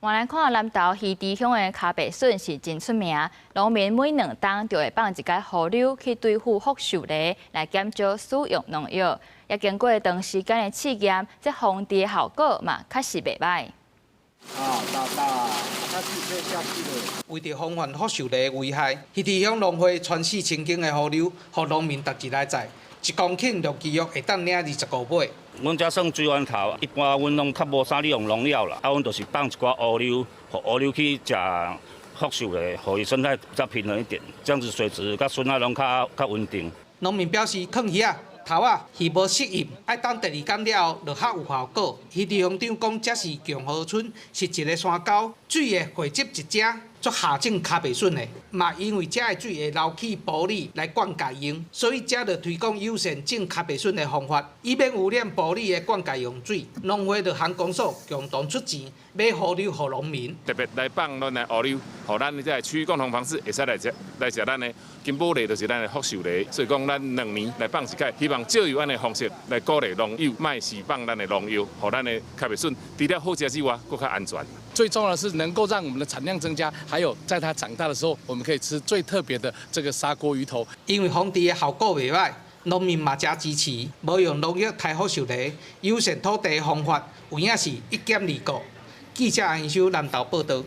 換來看南投魚池鄉的跤白筍是真出名，農民每2冬就會放一擺烏溜去對付福壽螺，來減少使用農藥。也經過長時間的試驗，這防治的效果嘛確實袂䆀。啊，大大，為著防範福壽螺的危害，魚池鄉農會傳四千斤的烏溜，予農民逐一來載，1公頃六基約會當領25尾。阮遮算水源頭，一般阮攏較無啥咧用農藥啦，啊，阮就是放一寡烏溜，予烏溜去食福壽螺，予伊生態比較平衡一點，這樣子水質佮筍仔攏較較穩定。農民表示，囥魚仔、頭仔魚無適應，愛等第二工了後，就較有效果。魚池鄉長講，這是共和村是一个山溝，水會匯集佇遮，做下種跤白筍的，嘛因為遮的水會流去埔里來灌溉用，所以遮就推廣友善種跤白筍的方法，以免污染埔里的灌溉用水。農會就和公所共同出錢買烏溜予農民，特別來放咱的烏溜，予咱這个區域共同防治會使來食來食咱的金寶螺，就是咱的福壽螺。所以講，咱2年來放一擺，希望借由按呢方式來鼓勵農友，莫施放咱的農藥，予咱的跤白筍除了好食之外，閣較安全。最重要的是能夠讓我們的產量增加，還有在它長大的時候，我們可以吃最特別的這個砂鍋魚頭。因為防治的效果袂䆀，農民嘛誠支持，無用農藥殺福壽螺，友善土地的方法，有影是一兼二顧。記者楊修南投報道。